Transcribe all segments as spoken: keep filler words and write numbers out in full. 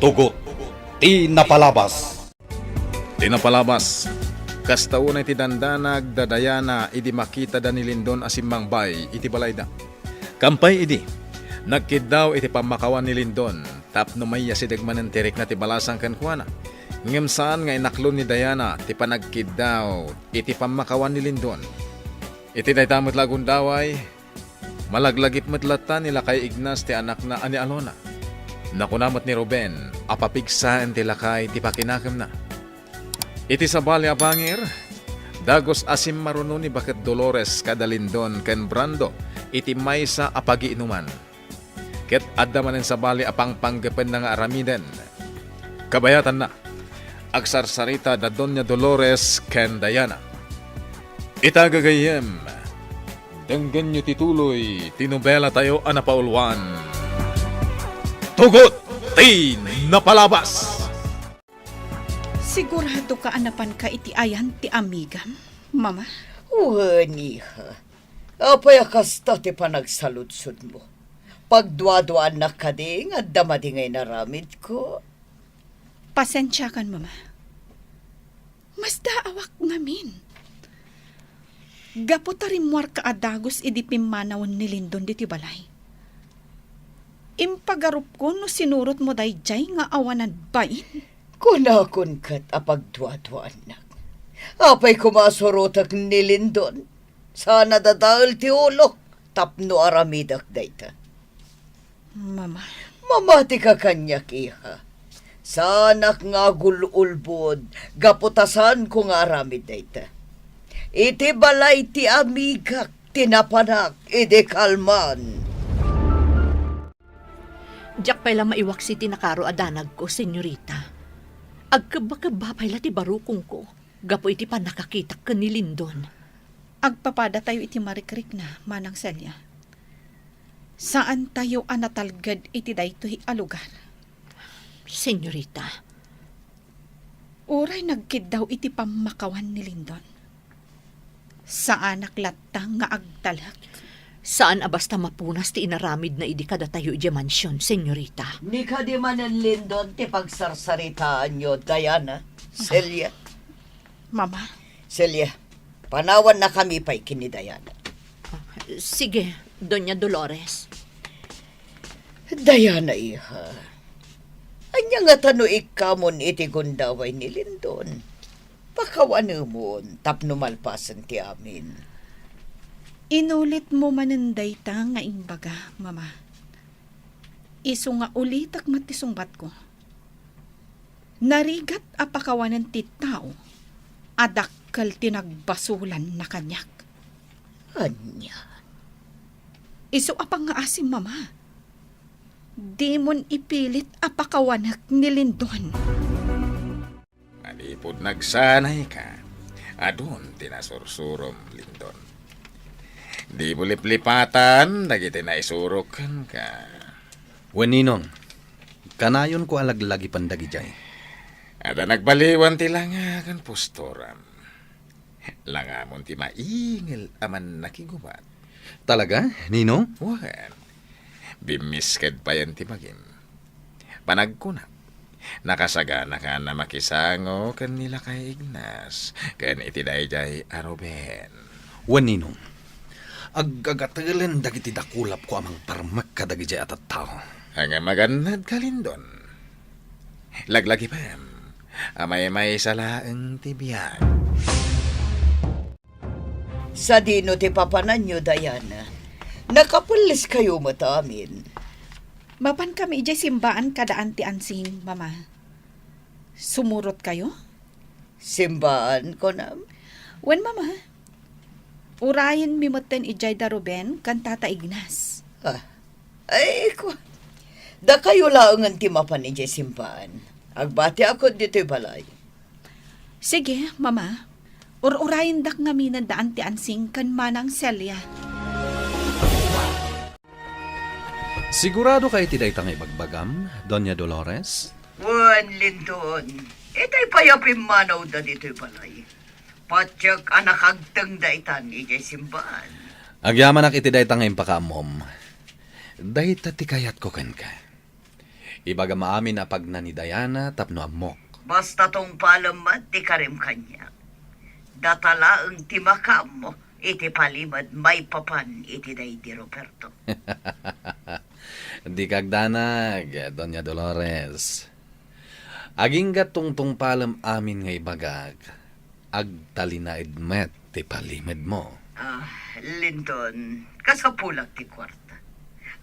Tugot ti napalabas. Ti napalabas. Kasta unay ti dandanag da Diana idi makitada ni Lindon a simmangbay iti balayda. Kampay idi, nagkiddaw iti pammakawan ni Lindon tapno maiyasideg manen ti rikna ti balasang kenkuana. Ngem saan nga inaklon ni Diana ti panagkiddaw iti pammakawan ni Lindon. Iti dayta met la a gundaway, malaglagip met latta ni lakay Ignas ti anakna a ni Alona. Nakuna met ni Ruben a papigsaen ti lakay ti pakinakemna. Iti sabali a bangir, dagus a simmaruno ni baket Dolores kada Lindon ken Brando iti maysa a pagiinuman. Ket adda manen sabali a pangpanggepenna nga aramiden. Kabayatanna, agsarsarita da Doña Dolores ken Diana. Ita gagayyem, denggenyo ti tuloy ti nobelatayo a napauluan, Tugot ti Napalabas. Sigurado ka a napanka iti ayan ti amigam, Mama? Wen, iha. Apay a kasta ti panagsaludsodmo? Pagduaduaannak kadi nga adda madi nga inaramidko? Pasensiakan, Mama. Masdaawak ngamin. Gapu ta rimmuarka a dagus idi pimmanawen ni Lindon ditoy balay, impagarupko no sinurotmo daydiay nga awanan bain. Kunakon ket a pagduaduaannak. Apay koma a surotek ni Lindon? Saan a dadael ti ulok tapno aramidek dayta. Mama. Mamatika kaniak, iha. Saanak nga agul-ulbod gapu ta saanko nga aramid dayta. Iti balay ti amigak ti napanak idi kalman. Diak pay la maiwaksi ti nakaro a danagko, senyorita. Agkebba-kebba pay la ti barukongko gapu iti pannakakitak ken ni Lindon. Agpapadatayo iti marikrikna, Manang Celia. Saantayo a natalged iti daytoy a lugar. Senyorita. Uray nagkiddaw iti pammakawan ni Lindon, saanak latta nga agtalek. Saan a basta mapunas ti inaramidna idi kadatayo idiay mansion, senyorita. Ni kadi manen Lindon ti pagsarsaritaanyo, Diana, Celia. Mama. Celia, panawannakami pay ken ni Diana. Sige, Doña Dolores. Diana, iha, ania ngata no ikkamon iti gundaway ni Lindon? Pakawanemon tapno malpasen ti amin. Inulitmo manen dayta nga imbaga, Mama. Isu nga ulitek met ti sungbatko. Narigat a pakawanen ti tao a dakkel ti nagbasolanna kaniak. Ania? Isu a pangngaasim, Mama. Dimon ipilit a pakawanek ni Lindon. Manipud nagsanayka, adun ti nasursurom, Lindon. Dimo liplipatan dagiti naisurok kenka. Wen, Ninong, kanayonko a laglagipen dagidiay. Adda nagbaliwan ti langa ken pustoram. Langamon ti maingel a mannakigubat. Talaga, Ninong? Wen, bimmisked payen ti bagim. Panagkunak, nakasaganaka a makisango ken ni lakay Ignas ken iti daydiay a Ruben. Wen, Ninong, aggagatelen dagiti dakulapko a mangparmek kadagidiay a tattao. Ngem agannadka, Lindon. Laglagipem a maymaysa laeng ti biag. Sadino ti papananyo, Diana? Nakapelleskayo met amin. Mapankami idiay simbaan kada Anti Ansing, Mama. Sumurotkayo? Simbaan, kunam? Wen, Mama. Urayenmi metten idiay da Ruben ken Tata Ignas. Ah. Ay, ku-, dakayo laengen ti mapan idiay simbaan. Agbatiakon ditoy balay. Sige, Mama. Ur-urayendak ngaminen da Anti Ansing ken Manang Celia. Sigurado ka iti dayta nga ibagbagam, Doña Dolores? Wen, Lindon, itay pay a pimmanawda ditoy balay. Patiek a nakagtengda itan idiay simbaan. Agyamanak iti dayta nga impakaammom. Dayta ti kayatko kenka. Ibagam amin a pagna ni Diana tapno ammok. Basta tungpalem met ti karim kaniak. Data laeng ti makaammo iti palimed maipapan iti daydi Roberto. Dika agdanag, Doña Dolores. Agingga tungtungpalem amin nga ibagak, agtalinaed met ti palimedmo. Ah, Lindon, kasapulak ti kuarta.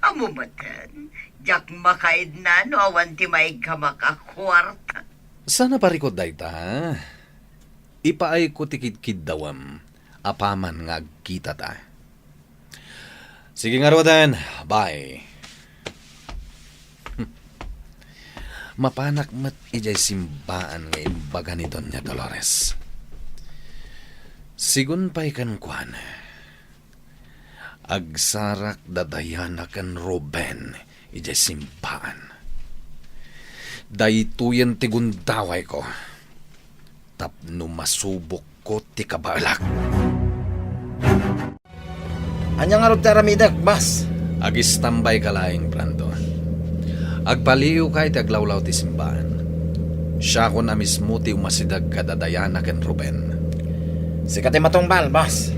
Ammo metten, diak makaidna no awan ti maiggamak a kuarta. Saan a parikut dayta? Ipaayko ti kidkiddawem apaman nga agkitata. Sige ngaruden, bye. Mapanak met idiay simbaan nga imbaga ni Doña Dolores. Sigun pay kenkuana, agsarak da Diana ken Ruben idiay simbaan. Daytoyen ti gundawayko tapno masubokko ti kabaelak. Ania ngarud ti aramidek, boss? Agistambay ka laeng, Brando. Agpaliiwka iti aglawlaw ti simbaan. Siakon a mismo ti umasideg kada Diana ken Ruben. Sika ti matungpal, boss.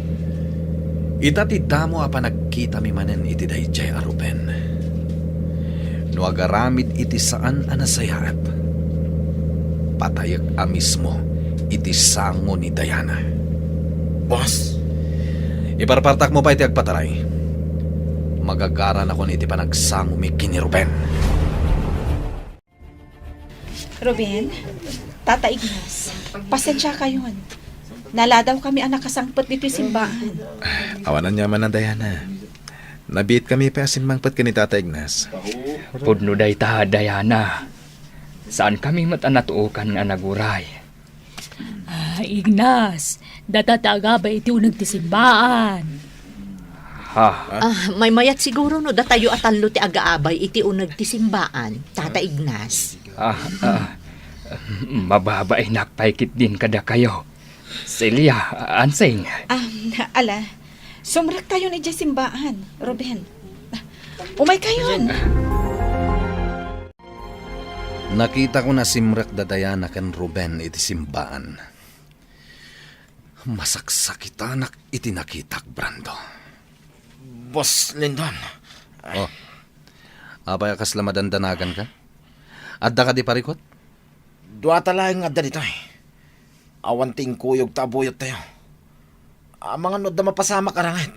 Ita ti damo a panagkitami manen iti daydiay a Ruben. No agaramid iti saan a nasayaat, patayek a mismo iti sango ni Diana. Boss? Iparpartakmo pay ti agpataray. Magagaranakon iti panagsangomi ken ni Ruben. Ruben, Tata Ignas, pasensiakayon. Naladawkami a nakasangpet ditoy simbaan. Awan aniaman a, Diana. Nabiitkami pay a simmangpet ken ni Tata Ignas. Pudno dayta, Diana. Saankami met a natuokan nga naguray. Ah, Ignas, data ti agabay iti uneg ti simbaan. Ha? Ah, maymayat siguro no datayo a tallo ti agaabay iti uneg ti simbaan, Tata Ignas. Ah, ah, mababainak pay ketdin kadakayo. Celia, Ansing. Ah, ala, sumrektayon idiay simbaan, Ruben. Umaykayon. Nakitako a simrek da Diana ken Ruben iti simbaan. Masaksakitanak iti nakitak, Brando. Boss Lindon. Oh. Apay a kasla madandanaganka? Adda kadi parikut? Duata laeng nga adda ditoy. Awan ti inkuyog ta abuyottayo. Amangan no adda mapasamak a ranget.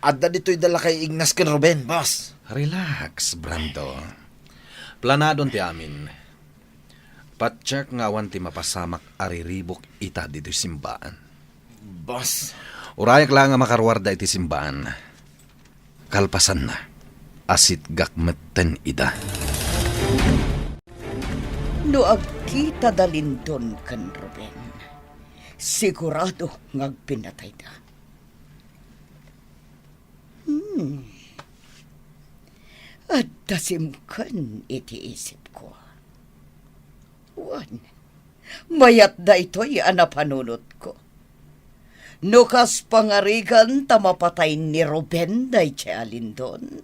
Adda ditoy da lakay Ignas ken Ruben, boss. Relax, Brando. Planadon ti amin. Patiek nga awan ti mapasamak a riribuk ita ditoy simbaan. Boss. Urayak laeng a makaruarda iti simbaan. Kalpasanna, asitgak metten ida. No agkita da Lindon ken Ruben, sigurado nga agpinnatayda. Hmm. Adda simken iti isipko. Wen, mayat daytoy a napanunotko. No kas pangarigan ta mapatay ni Ruben daydiay a Lindon,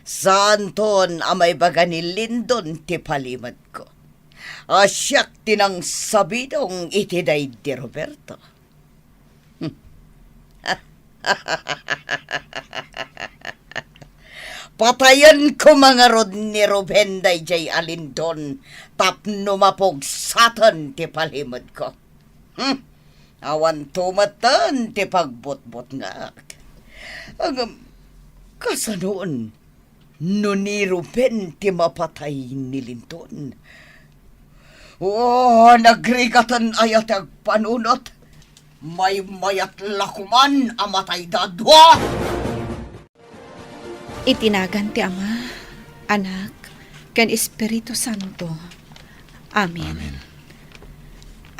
saanton a maibaga ni Lindon ti palimedko. A siak ti nangsabidong iti daydi Roberto. Patayen koma ngarud ni Ruben daydiay a Lindon tapno mapugsaten ti palimedko. Hmm. Awanto metten ti pagbutbutngak. Ngem, kasanoon no ni Ruben ti mapatay ni Lindon? O, nagrigaten aya ti agpanunot? Maymayat la koman a matayda a dua! Iti nagan ti Ama, Anak, ken Espiritu Santo. Amen. Amen.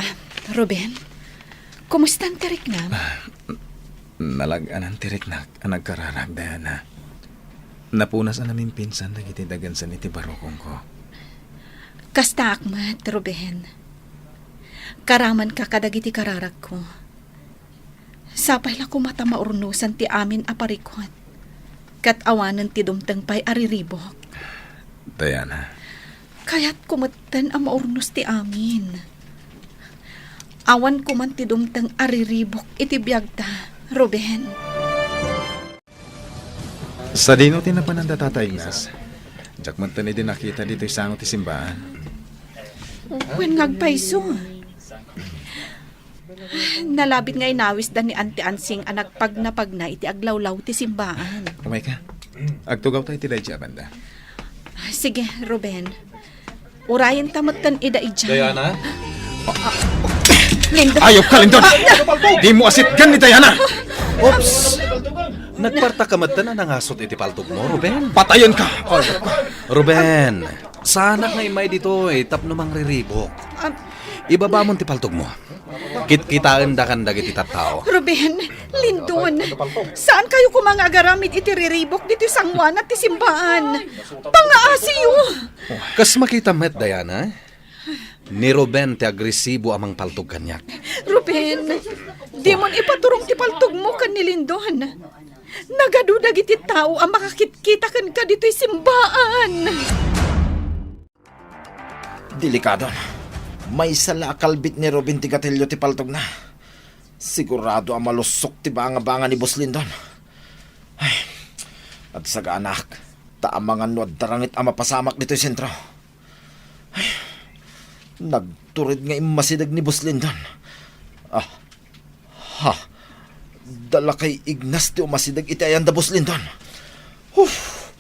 Ah, Ruben, kumustan ti riknam? Ah, nalag-anan ti riknak a nagkararag, Diana. Napunas a namimpinsan dagiti dagensen iti barukongko. Kastaak met, Ruben. Karamanka kadagiti kararagko. Sapay la koma ta maurnosan ti amin a parikut, ket awanen ti dumteng pay a riribuk. Diana, Kayatko metten a maurnos ti amin. Awan koman ti dumteng a riribuk iti biagta, Ruben. Sadino ti napanan da Tata Ignas? Diak metten idi nakita ditoy sango ti simbaan. Wen nga agpayso. Nalabit nga inawisda ni Auntie Ansing a nagpagnapagna iti aglawlaw ti simbaan. Umayka. Agtugawta iti daydi a banda. Sige, Ruben. Urayenta metten ida idiay. Diana? Lindon. Ayop ka, Lindon! Dimo asitgan ni Diana! Oops! Nagpartak ka metten a nangasut iti paltogmo, Ruben. Patayenka! Ayop ka! Ruben, saanak nga immay ditoy tapno mangriribuk. Ibabamon ti paltogmo. Kitkitaendakon dagiti tattao. Ruben, Lindon, saankayo koma nga agaramid iti riribuk ditoy sangoanan ti simbaan. Pangaasiyo! Kas makita met, Diana, ni Ruben ti agresibo a mangpaltog kaniak. Ruben, dimon ipaturong ti paltogmo ken ni Lindon. Nagadu dagiti tao a makakitkita kenka ditoy simbaan. Delikadon. Maysa la a kalbit ni Ruben ti gatilio ti paltogna. Sigurado a malussok ti bangabanga ni Boss Lindon. Ay, agsaganaak, ta amangan no adda rangit a mapasamak ditoy sentro. Ay, nagtured nga immasideg ni Boss Lindon. Ah, ha, dala kay Ignas ti umasideg iti ayan da Boss Lindon. Uf,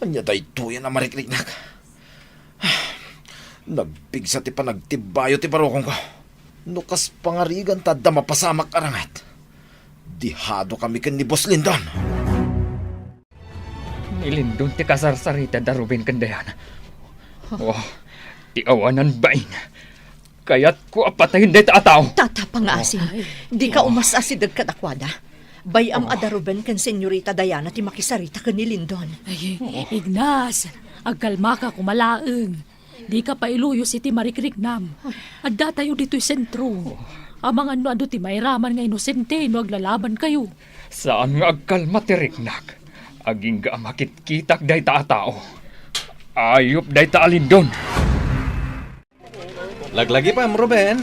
ania daytoyen a marikriknak? Nagpigsa ti panagtibbayo ti barukongko. No kas pangarigan ta adda mapasamak a rangit, dihado kami ken ni Boss Lindon. Ni Lindon ti kasarsaritanda Ruben ken Diana. Oh, ti awanan bain. Kayatko a patayen dayta a tao. Tata, pangaasi. Dika umas-asideg kadakuada. Bay-am a da Ruben ken Senyorita Diana ti makisarita ken ni Lindon. Ay, Ignas, agkalmaka koma laeng. Dika pailuyo iti marikriknam. Addatayo ditoy sentro. Amangan no adu ti mairaman nga inosente no aglalabankayo. Saan nga agkalma ti riknak. Agingga a makitkitak dayta a tao. Ayop dayta a Lindon. Laglagipem, Ruben.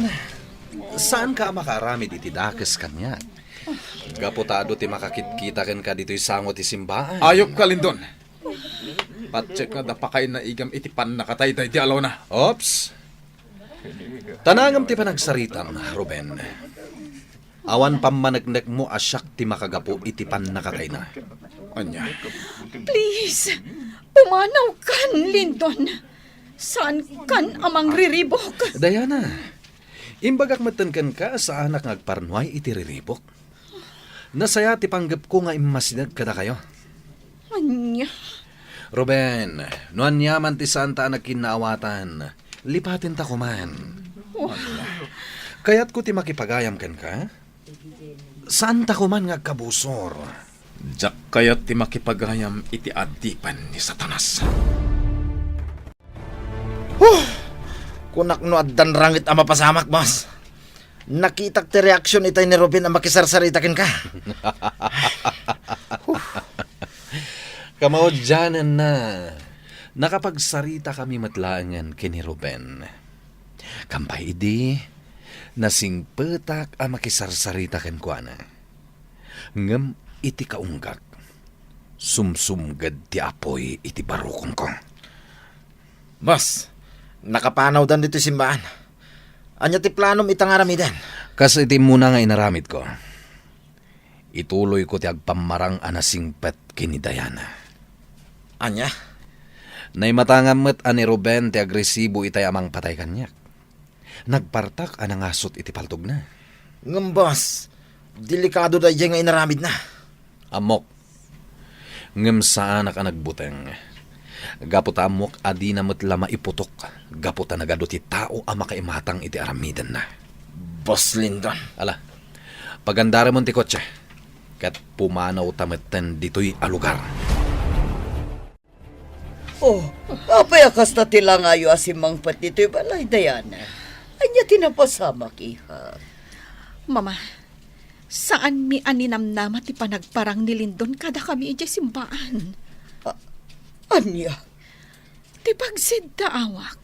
Saanka a makaaramid iti dakes kaniak? Gapu ta adu ti makakitkita kenka ditoy sango ti simbaan. Ayop ka, Lindon. Patiek nga adda pakainaigam iti pannakatay daydi a lona. Oops. Tanangem ti panagsaritam, Ruben. Awan pammaneknekmo a siak ti makagapu iti pannakatayna. Ania? Please, pumanawkan, Lindon. Saankan a mangriribuk. Diana, imbagak metten kenka a saanak nga agparnuay iti riribuk. Nasayaat ti panggepko nga immasideg kadakayo. Ania? Ruben, no aniaman ti saanta a nagkinnaawatan, lipatenta koman. Oh. Kayatko ti makipagayam kenka. Saanta koman nga agkabusor. Diak kayat ti makipagayam iti adipen ni Satanas. Huh! Kunak no addan rangit a mapasamak, boss. Nakitak ti reaksion itay ni Ruben a makisarsarita kenka. Kamaudiananna, nakapagsarita kami met laengen ken ni Ruben. Kampay idi, nasingpetak a makisarsarita kenkuana. Ngem iti kaunggak, sumsumged ti apuy iti barukongko. Boss, nakapanawdan ditoy simbaan. Ania ti planom ita nga aramiden? Kas iti immuna nga inaramidko, ituloyko ti agpammarang a nasingpet ken ni Diana. Ania? Naimatangam met a ni Ruben ti agresibo itay a mangpatay kaniak. Nagpartak a nangasut iti paltogna. Ngem, boss, delikado daydiay nga inaramidna. Ammok. Ngem saanak a nagbuteng. Gapu ta ammok a dina met la maiputok gapu ta nagadu ti tao a makaimatang iti aramidenna. Boss Lindon. Ala, pagandaramon ti kotse ket pumanawta metten ditoy a lugar. Oh, apay a kasta ti langayo a simmangpet ditoy balay, Diana? Ania ti napasamak, iha? Mama, saanmi a ninamnama ti panagparang ni Lindon kadakami idiay simbaan. A-, ania? Ti pagsiddaawak?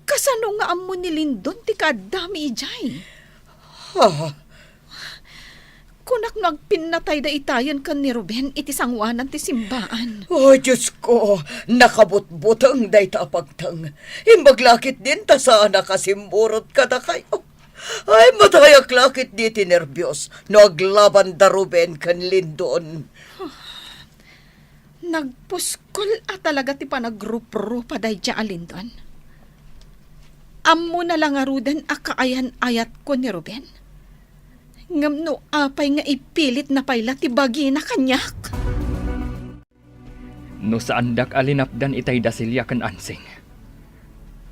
Kasano nga ammo ni Lindon ti kaaddami idiay? Ah. Kunak no agpinnatayda itayen ken ni Ruben iti sangoanan ti simbaan. Ay, Diosko, nakabutbuteng dayta a pagteng. Imbag la ketdin ta saanak a simmurot kadakayo. Ay, matayak la ketdi ti nerbios no aglabanda Ruben ken Lindon. Nagpuskol a talaga ti panagruprupa daydiay a Lindon. Ammona la ngaruden a kaayan-ayatko ni Ruben. Ngem no apay nga ipilitna pay la ti bagina kaniak? No saandak a linapdan itay da Celia ken Ansing,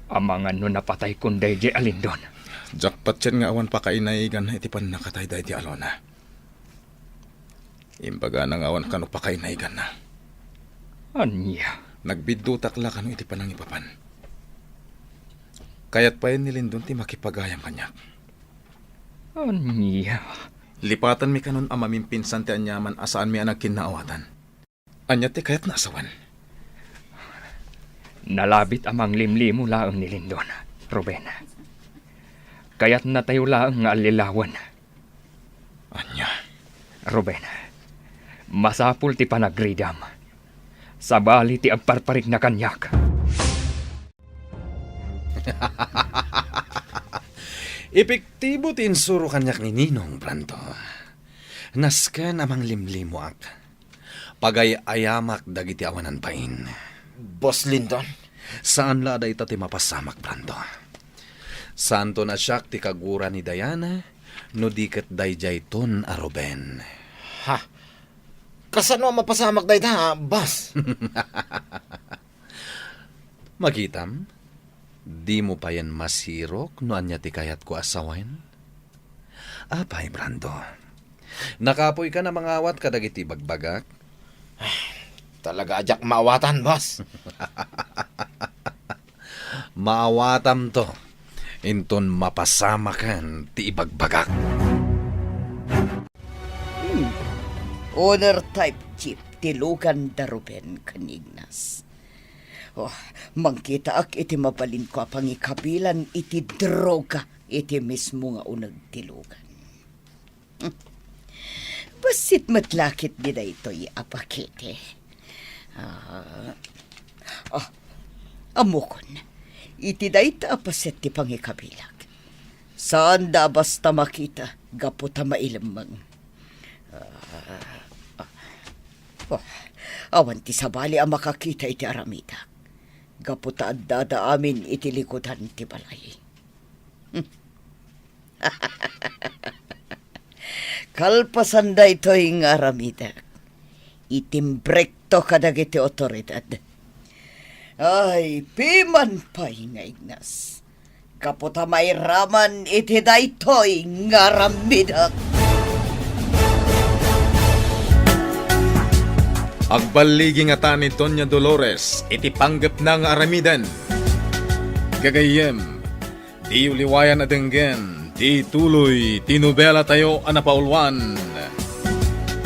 amangan no napataykon daydiay a Lindon. Diak patien nga awan pakainayiganna iti pannakatay daydiay a Lona. Imbagana nga awan kano pakainayiganna. Ania? Nagbiddutak la kano iti panangipapan. Kayat pay ni Lindon ti makipagayam kaniak. Ania? Lipatanmi kanon a mamimpinsan ti aniaman a saanmi a nagkinnaawatan. Ania ti kayatna a sawen? Nalabit a manglimlimo laeng ni Lindon, Ruben. Kayatnatayo laeng nga allilawen. Ania? Ruben, masapul ti panagridam. Sabali ti agparparigna kaniak. Epektibo ti insuro kaniak ni Ninong, Brando. Nasken a manglimlimoak. Pagay-ayamak dagiti awanan bain. Boss Lindon? Saan la a dayta ti mapasamak, Brando. Saanton a siak ti kagura ni Diana, no di ket daydiayton a Ruben. Ha? Kasano a mapasamak dayta, boss? Makitam, dimo payen masirok no ania ti kayatko a sawen? Apay, Brando? Nakapoykan a mangawat kadagiti ibagbagak? Talaga a diak maawatan, boss. Maawatamto, inton mapasamakan ti ibagbagak. Hmm. Owner type jeep ti lugan da Ruben ken Ignas. Oh, mangkitaak iti mabalinko a pangikabilan iti droga iti mismo nga uneg ti lugan. Hmm. Bassit met la ketdi daytoy a pakete. Ah, ah, ammokon, iti dayta a paset ti pangikabilak, saanda a basta makita gapu ta mailemmeng. Ah, ah, oh, awan ti sabali a makakita iti aramidak, gapu ta addada amin iti likudan ti balay. Kalpasan daytoy nga aramidek, itimbrekto kadagiti otoridad. Ay, piman pay nga Ignas, gapu ta mairaman iti daytoy nga aramidek. Agballigi ngata ni Doña Dolores iti panggepna nga aramiden. Gagayyem, diyo liwayan a denggen ti tuloy ti nobelatayo a napauluan,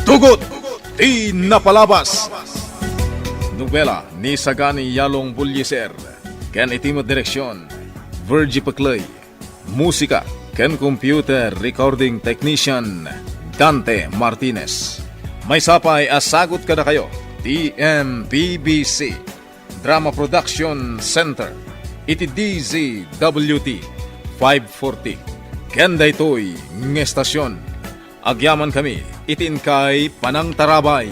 Tugot ti Napalabas. Nobela ni Sagani Yalong Bullieser, ken iti met direksion, Virgie Peclay. Musika ken computer recording technician, Dante Martinez. Maysa pay a sagut kadakayo ti M P B C Drama Production Center iti D Z W T five forty. Ken daytoy nga estasion, agyamankami iti inkay panangtarabay.